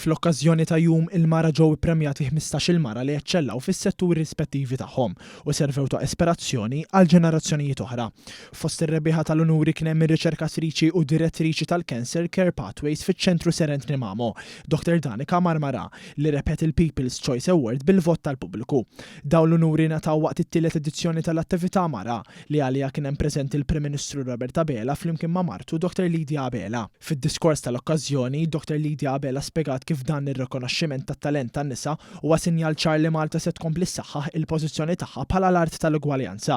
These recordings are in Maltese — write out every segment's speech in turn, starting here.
Fl-okkażjoni ta' Jum il-Mara ġew ippremjati 15-il mara li eċċellaw fis-setturi rispettivi tagħhom u servew ta' ispirazzjoni għal ġenerazzjonijiet oħra. Fost ir-rebbieħa tal-unuri kien hemm ir-riċerkatriċi u direttriċi tal-Cancer Care Pathways fiċ-Ċentru Sir Anthony Mamo, Dr Danica Marmarà, li rebħet il-People's Choice Award bil-vot tal-pubbliku. Dawn l-unuri ngħataw waqt it-tielet edizzjoni tal-attività Mara, li għaliha kien hemm preżenti l-Prim Ministru Robert Abela flimkien ma' martu Dr Lydia Abela. Fid-diskors tal-okkażjoni, Dr Lydia Abela spjegat kif dan ir-rikonoxximent tat-talent tan-nisa huwa sinjal ċar li Malta se tkompli ssaħħaħ il-pożizzjoni tagħha bħala l-art tal-ugwaljanza.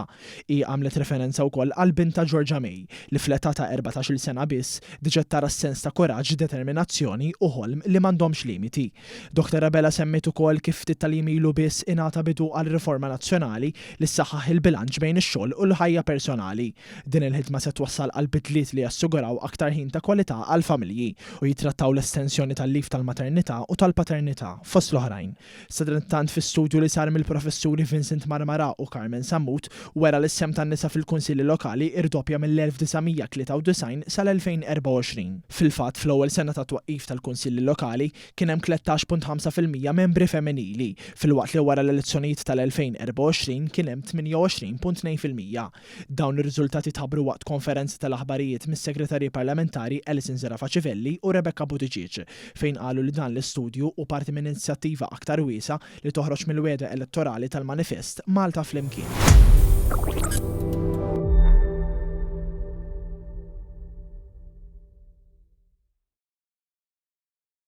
Hi għamlet referenza wkoll għal bintha Georgia May, li fl-età ta' 14-il sena biss diġà tara s-sens ta' kuraġġ, determinazzjoni u ħolm li m'għandhomx limiti. Dottor Abela semmiet ukoll kif ftit tal-jiem ilu biss ingħata bidu għal riforma nazzjonali li ssaħħaħ il-bilanċ bejn ix-xogħol u l-ħajja personali. Din il-ħidma se twassal għal bidliet li jassiguraw aktar ħin ta' kwalità għall-familji u jittrattaw l-estensjoni tal-leave tal-maternità u tal-paternità, fost l-oħrajn. Sadanittant fi studju li sar mill-Professuri Vincent Marmarà u Carmen Sammut wera li s-sehem tan-nisa fil-kunsilli lokali irdoppja mill-1993 sal-2024. Fil-fatt fl-ewwel sena tat-twaqqif tal-kunsilli lokali kien hemm 13.5% membri femminili filwaqt li wara l-elezzjonijiet tal-2024 kien hemm 28.2%. Dawn ir-riżultati tħabbru waqt konferenza tal-aħbarijiet mis-Segretarji Parlamentari Alison Zerafa Civelli u Rebecca Buttigieg, fejn qalu li dan l-istudju hu parti minn inizjattiva aktar wiesgħa li toħroġ mill-wegħda elettorali tal-manifest Malta Flimkien.